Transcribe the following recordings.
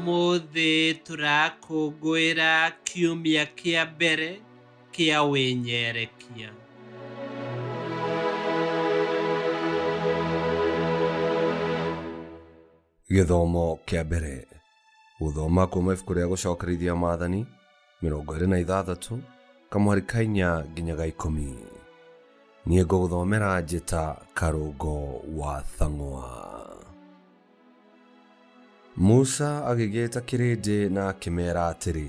Ũmũthĩ tũrakũngũĩra kiumia kĩa mbere kĩa wĩnyerekia. Gĩthomo kĩa mbere. Gũthoma kuma ibuku rĩa gũcokerithia maathani 26 kamũhari ka 4 nginya ga 10. Niĩ ngũgũthomera njĩta Karũngo wa Thang'wa. Musa agĩgĩta kĩrĩndĩ na akĩmeera atĩrĩ,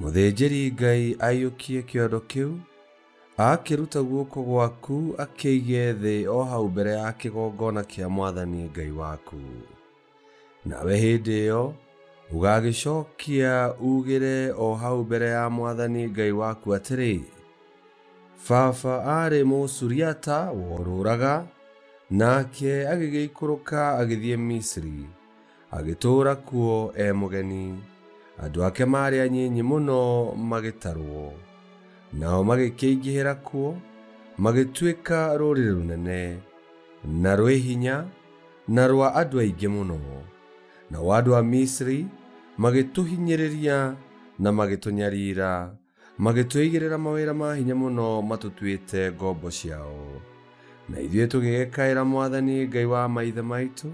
Mũthĩnjĩri Ngai aiyũkie kĩondo kĩu, akĩruta guoko gwaku akĩige thĩ o hau mbere ya kĩgongona kĩa mwathani Ngai waku. Nawe hĩndĩ ĩyo ũgagĩcokia uugĩre o hau mbere ya mwathani Ngai waku atĩrĩ, Baba aarĩ Mũsuriata worũraga, nake agĩgĩikũrũka agĩthiĩ Misiri, agĩtũũra kuo e mũgeni. Andũ ake maarĩ anyinyi mũno magĩtarũo. Nao magĩkĩingĩhĩra kuo, magĩtuĩka rũrĩrĩ rũnene, na rwĩ hinya, na rwa andũ aingĩ mũno. Nao andũ a Misiri magĩtũhinyĩrĩria na magĩtũnyarira, magĩtũigĩrĩra mawĩra ma hinya mũno matũtuĩte ngombo ciao. Na ithuĩ tũgĩgĩkaĩra mwathani Ngai wa maithe maitũ,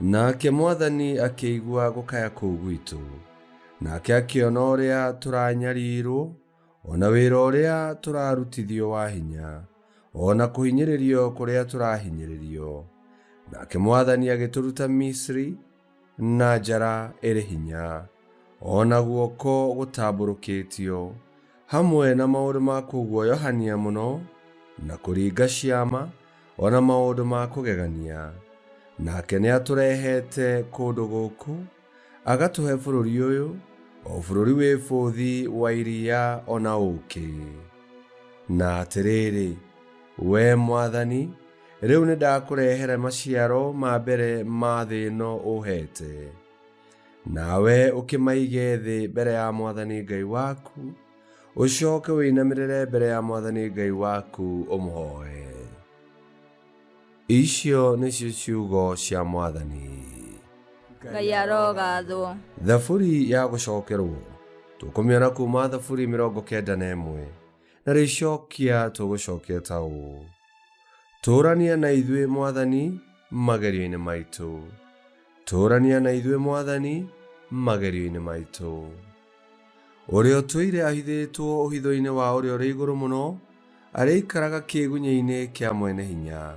nake mwathani akĩigua gũkaya kũu gwitũ, nake akĩona ũrĩa tũranyarirwo, o na wĩra ũrĩa tũrarutithio wa hinya, o na kũhinyĩrĩrio kũrĩa tũrahinyĩrĩrio. Nake mwathani agĩtũruta Misiri na njara ĩrĩ hinya, o na guoko gũtambũrũkĩtio, hamwe na maũndũ ma kũguoyohania mũno, na kũringa ciama, o na maũndũ ma kũgegania. Nake nĩatũrehete kũndũ gũkũ, agatũhe bũrũri ũyũ, o bũrũri wĩ bũthi wa iria o na ũũkĩ. Na atĩrĩrĩ, wee mwathani, rĩu nĩndakũrehere maciaro ma mbere ma thĩ ĩno ũũheete. Nawe ũkĩmaige thĩ mbere ya mwathani Ngai waku, ũcoke ũinamĩrĩre mbere ya mwathani Ngai waku ũmũhoe. Icio nĩcio ciugo cia mwathani. Ngai arogathwo. Thaburi ya gũcokerwo tũkũmĩona kuma Thaburi 91 na rĩcokia tũgũcokia ta ũũ: Tũũrania na ithuĩ mwathani magerio-inĩ maitũ, tũũrania na ithuĩ mwathani magerio-inĩ maitũ. Ũrĩa ũtũire ahithĩtwo ũhitho-inĩ wa ũrĩa ũrĩ igũrũ mũno arĩikaraga kĩĩgunyĩ-inĩ kĩa mwene hinya.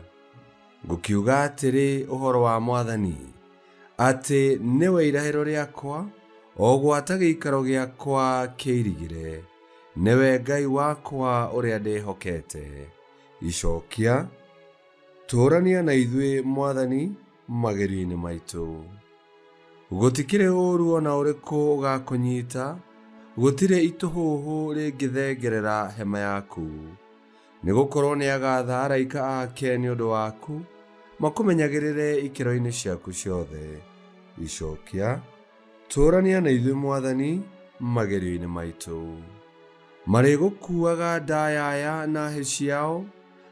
Ngũkiuga atĩrĩ ũhoro wa mwathani, atĩ nĩwe irahĩro rĩakwa, o gwata gĩikaro gĩakwa kĩirigĩre, nĩwe Ngai wakwa ũrĩa ndĩhokete. Icokia, tũũrania na ithuĩ mwathani magerio-inĩ maitũ. Gũtikĩrĩ ũũru o na ũrĩkũ ũgakũnyita, gũtirĩ itũhũhũ rĩngĩthengerera hema yaku. Nĩ gũkorũo nĩagaatha araika ake nĩ ũndũ waku, makũmenyagĩrĩre ikĩro-inĩ ciaku ciothe. Icokia, tũũrania na ithuĩ mwathani magerio-inĩ maitũ. Marĩgũkuaga ndayaya na hĩ ciao,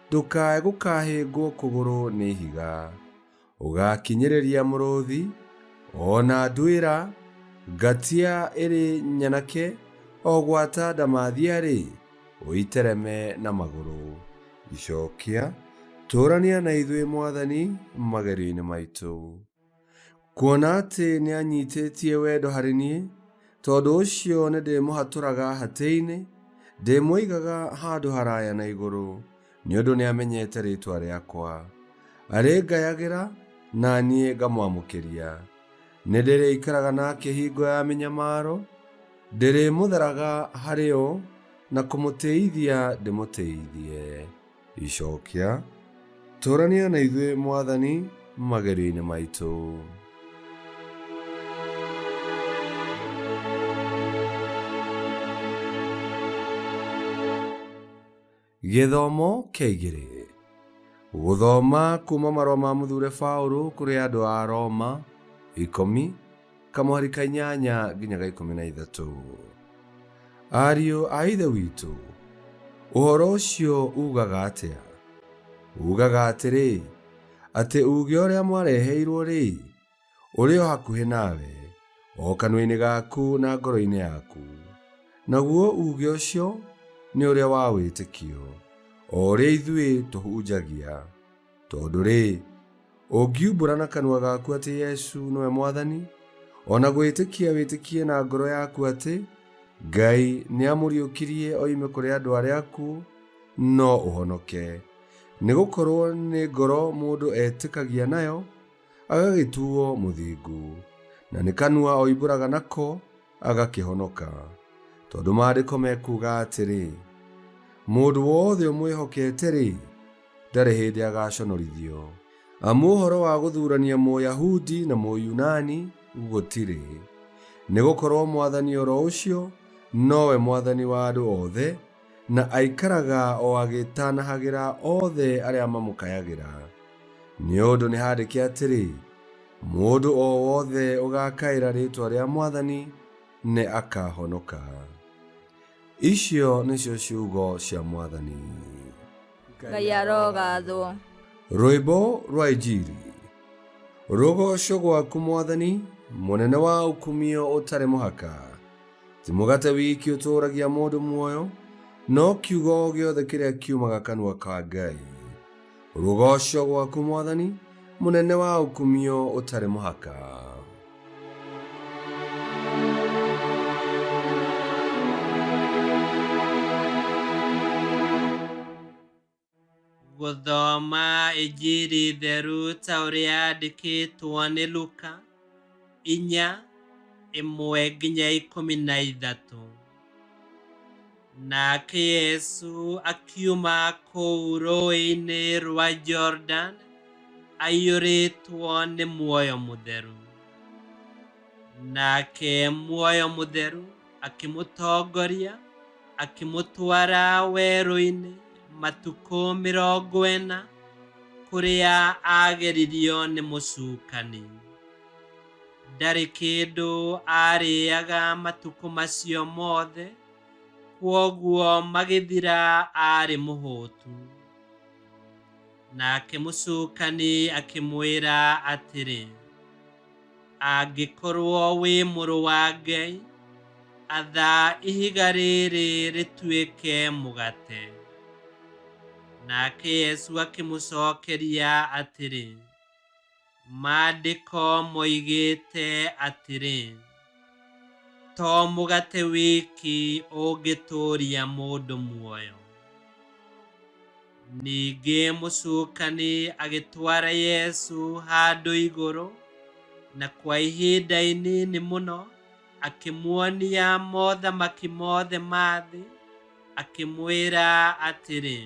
ndũkae gũkahĩngwo kũgũrũ nĩ ihiga. Ũgaakinyĩrĩria mũrũthi, o na nduĩra, ngatia ĩrĩ nyanake, o gwata ndamathia-rĩ, ũitereme na magũrũ. Icokia, tũũrania na ithuĩ mwathani magerio-inĩ maitũ. Kuona atĩ nĩanyitĩtie wendo harĩ niĩ, tondũ ũcio nĩndĩmũhatũraga hatĩ-inĩ, ndĩmũigaga handũ haraya na igũrũ, nĩ ũndũ nĩamenyete rĩĩtwa rĩakwa. Arĩngayagĩra, na niĩ ngamwamũkĩria. Nĩndĩrĩikaraga nake hingo ya mĩnyamaro, ndĩrĩmũtharaga harĩ yo, na kũmũtĩithia ndĩmũtĩithie. Icokia, tũũrania na ithuĩ mwathani magerio-inĩ maitũ. Gĩthomo kĩa igĩrĩ. Gũthoma kuma marũa ma mũthure Paũlũ kũrĩ andũ a Roma 10 kamũhari ka 8 nginya ga 13. Ariũ a Ithe witũ, ũhoro ũcio ugaga atĩa? Ugaga atĩrĩ, atĩ uuge ũrĩa mwareheirwo-rĩ, ũrĩ o hakuhĩ nawe, o kanua-inĩ gaku na ngoro-inĩ yaku. Naguo uuge ũcio nĩ ũrĩa wa wĩtĩkio, o ũrĩa ithuĩ tũhunjagia. Tondũ-rĩ, ũngiumbũra na kanua gaku atĩ Yesu nĩwe Mwathani, o na gwĩtĩkia wĩtĩkie na ngoro yaku atĩ Ngai nĩamũriũkirie oime kũrĩ andũ arĩa akuũ, no ũhonoke. Nĩ gũkorũo nĩ ngoro mũndũ etĩkagia nayo, agagĩtuo mũthingu, na nĩ kanua oimbũraga nako, agakĩhonoka. Tondũ maandĩko mekuuga atĩrĩ, Mũndũ wothe ũmwĩhokete-rĩ, ndarĩ hĩndĩ agaconorithio. Amu ũhoro wa gũthurania Mũyahudi na Mũyunani gũtirĩ, nĩ gũkorũo Mwathani o ro ũcio nowe Mwathani wa andũ othe, na aikaraga o agĩtanahagĩra othe arĩa mamũkayagĩra. Nĩ ũndũ nĩ haandĩke atĩrĩ, Mũndũ o wothe ũgaakaĩra rĩĩtwa rĩa Mwathani nĩ akaahonoka. Icio nĩcio ciugo cia Mwathani. Ngai arogathwo. Rwĩmbo rwa Injiri. Rũgoco gwaku Mwathani, mũnene wa ũkumio ũtarĩ mũhaka. Ti mũgate wiki ũtũũragia mũndũ muoyo, no kiugo gĩothe kĩrĩa kiumaga kanua ka Ngai. Rũgoco gwaku Mwathani, mũnene wa ũkumio ũtarĩ mũhaka. Gũthoma Injiri theru ta ũrĩa yandĩkĩtwo nĩ Luka 4:1-13. Nake Yesu akiuma kũu rũũĩ-inĩ rwa Jordan aiyũrĩtwo nĩ muoyo mũtheru. Nake muoyo mũtheru akĩmũtongoria akĩmũtwara werũ-inĩ matukũ 40 kũrĩa aageririo nĩ mũcukani. Ndarĩ kĩndũ aarĩaga matukũ macio mothe, kwoguo magĩthira aarĩ mũhũtu. Nake mũcukani akĩmwĩra atĩrĩ, Angĩkorwo wĩ mũrũ wa Ngai, atha ihiga rĩrĩ rĩtuĩke mũgate. Nake Yesu akĩmũcokeria atĩrĩ, Maandĩko moigĩte atĩrĩ, 'To mũgate wiki ũngĩtũũria mũndũ muoyo. Ningĩ mũcukani agĩtwara Yesu handũ igũrũ, na kwa ihinda inini mũno akĩmuonia mothamaki mothe ma thĩ, akĩmwĩra atĩrĩ,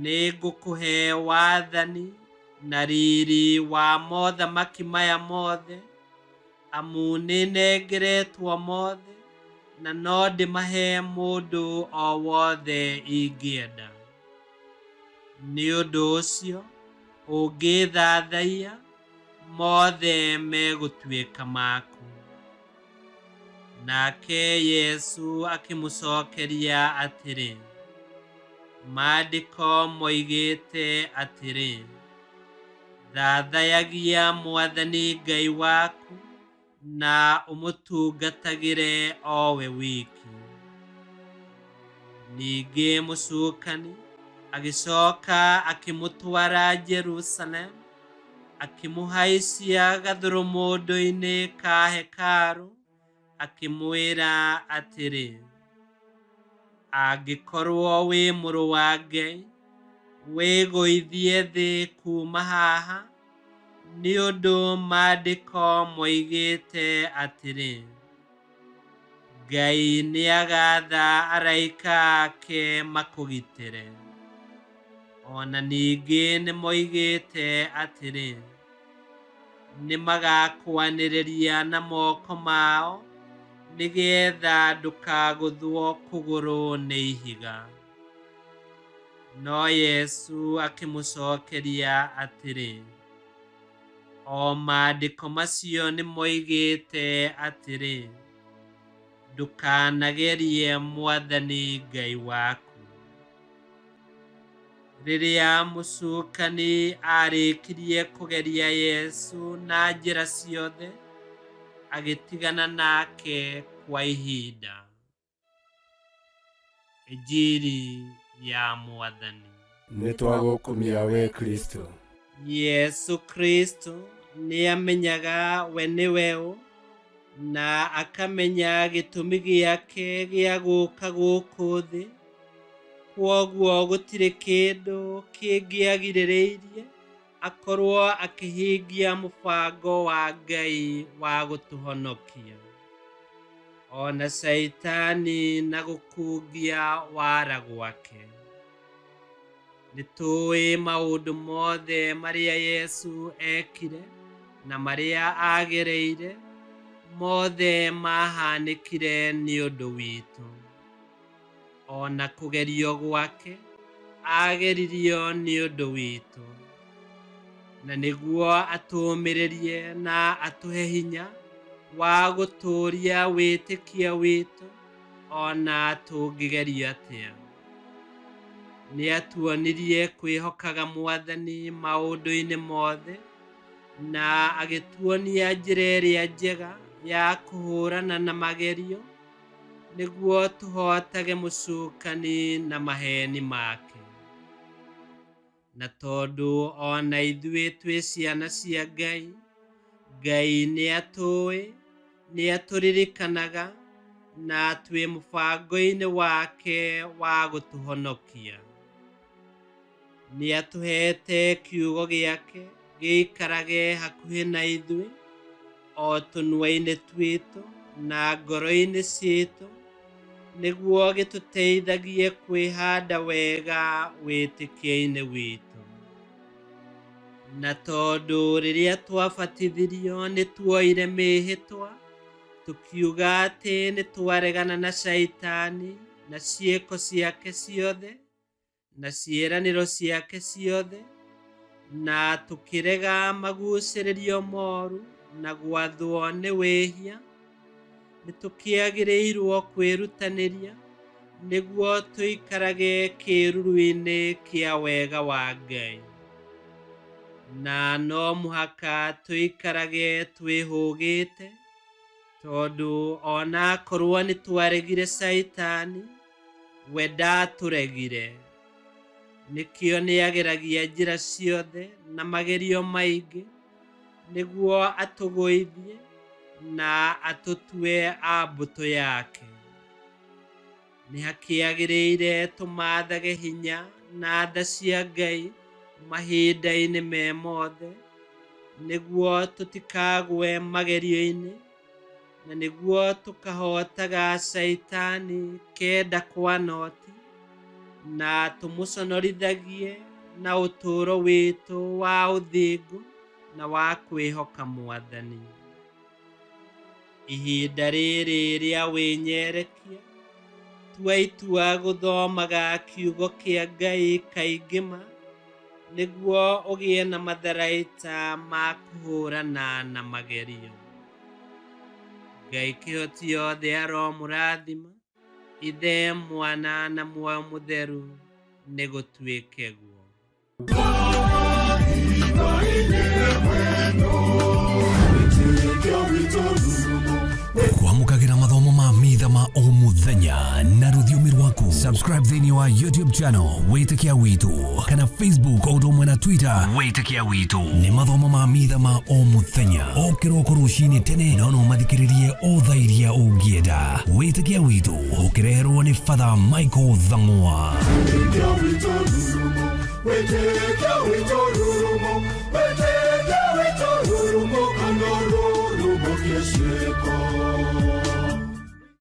Nĩngũkũhe wathani na riri wa mothamaki maya mothe, amu nĩnengeretwo mothe, na no ndĩmahe mũndũ o wothe ingĩenda. Nĩ ũndũ ũcio, ũngĩthathaiya, mothe megũtuĩka maku. Nake Yesu akĩmũcokeria atĩrĩ, Maandĩko moigĩte atĩrĩ, 'Thathayagia Mwathani Ngai waku na ũmũtungatagĩre o we wiki. Ningĩ mũcukani agĩcoka akĩmũtwara Jerusalemu, akĩmũhaicia gathũrũmũndũ-inĩ ka hekarũ, akĩmwĩra atĩrĩ, Angĩkorwo wĩ mũrũ wa Ngai, wĩgũithie thĩ kuuma haha, nĩ ũndũ maandĩko moigĩte atĩrĩ, Ngai nĩagaatha araika ake makũgitĩre. O na ningĩ nĩmoigĩte atĩrĩ, Nĩmagakwanĩrĩria na moko mao, nĩgeetha ndũkagũthwo kũgũrũ nĩ ihiga. No Yesu akĩmũcokeria atĩrĩ, O maandĩko macio nĩmoigĩte atĩrĩ, 'Ndũkanagerie Mwathani Ngai waku. Rĩrĩa mũcukani aarĩkirie kũgeria Yesu na njĩra ciothe, agĩtigana nake kwa ihinda. Injiri ya Mwathani. Nĩtwagũkumia we Kristo. Yesu Kristo nĩamenyaga we nĩwe ũ na akamenya gĩtũmi gĩake gĩa gũka gũkũ thĩ, kwoguo gũtirĩ kĩndũ kĩngĩagirĩrĩirie akorwo akĩhingia mũbango wa Ngai wa gũtũhonokia. Ona Caitani na gũkungia wara gwake. Nĩtũĩ maũndũ mothe marĩa Yesu ekire na marĩa agereire, mothe mahanĩkire nĩ ũndũ witũ. Ona kũgerio gwake ageririo nĩ ũndũ witũ, na nĩguo atũũmĩrĩrie na atũhe hinya wa gũtũũria wĩtĩkio witũ ona tũngĩgerio atĩa. Nĩatuonirie kwĩhokaga Mwathani maũndũ-inĩ mothe na agĩtuonia njĩra ĩrĩa njega ya kũhũrana na magerio nĩguo tũhootage mũcukani na maheni make. Na tondũ ona ithuĩ twĩ ciana cia Ngai, Ngai nĩatũĩ, nĩatũririkanaga na twĩ mũbango-inĩ wake wa gũtũhonokia. Nĩatũheete kiugo gĩake gĩikarage hakuhĩ na ithuĩ o tũnua-inĩ twitũ na ngoro-inĩ ciitũ, nĩguo gĩtũteithagie kwĩhanda wega wĩtĩkio-inĩ witũ. Na tondũ rĩrĩa twabatithirio nĩtuoire mĩhĩtwa, tũkiuga atĩ nĩtwaregana na Caitani na ciĩko ciake ciothe na ciĩranĩro ciake ciothe, na tũkĩrega magucĩrĩrio moru na gwathwo nĩ wĩhia, nĩtũkĩagĩrĩirwo kwĩrutanĩria nĩguo tũikarage kĩĩruru-inĩ kĩa wega wa Ngai. Na no mũhaka tũikarage twĩhũgĩte, tondũ ona akorwo nĩtwaregire Caitani, we ndatũregire. Nĩkĩo nĩageragia njĩra ciothe na magerio maingĩ nĩguo atũgũithie na atũtue a mbũtũ yake. Nĩhakĩagĩrĩire tũmathage hinya na tha cia Ngai mahinda-inĩ me mothe, nĩguo tũtikagwe magerio-inĩ, na nĩguo tũkahotaga Caitani kenda kwa noti, na tũmũconorithagie na ũtũũro witũ wa ũthingu na wa kwĩhoka Mwathani. Ihinda rĩrĩ rĩa wĩnyerekia, tua itua gũthomaga kiugo kĩa Ngai kaingĩ ma, nĩguo ũgĩe na matharaita ma kũhũrana na magerio. Ngai kĩhoti yothe aromũrathima, Ithe, Mwana na Muoyo Mũtheru, nĩgũtuĩke guo. Kwamũkagĩra mathomo ma mitha ma o mũthenya na rũthiomi rwaku. Subscribe thĩinĩ wa YouTube channel Wĩtĩkia Witũ kana Facebook o ũndũ ũmwe na Twitter Wĩtĩkia Witũ. Nĩ mathomo ma mitha ma o mũthenya o kĩroko rũcinĩ tene, no no mathikĩrĩrie o thaa iria ũngĩenda. Wĩtĩkia Witũ ũkĩreherwo nĩ Father Michael Thang'wa. Wĩtĩkia witũ rurumo, wĩtĩkia witũ rurumo, wĩtĩkia witũ rurumo, kana rurumo kĩciĩko.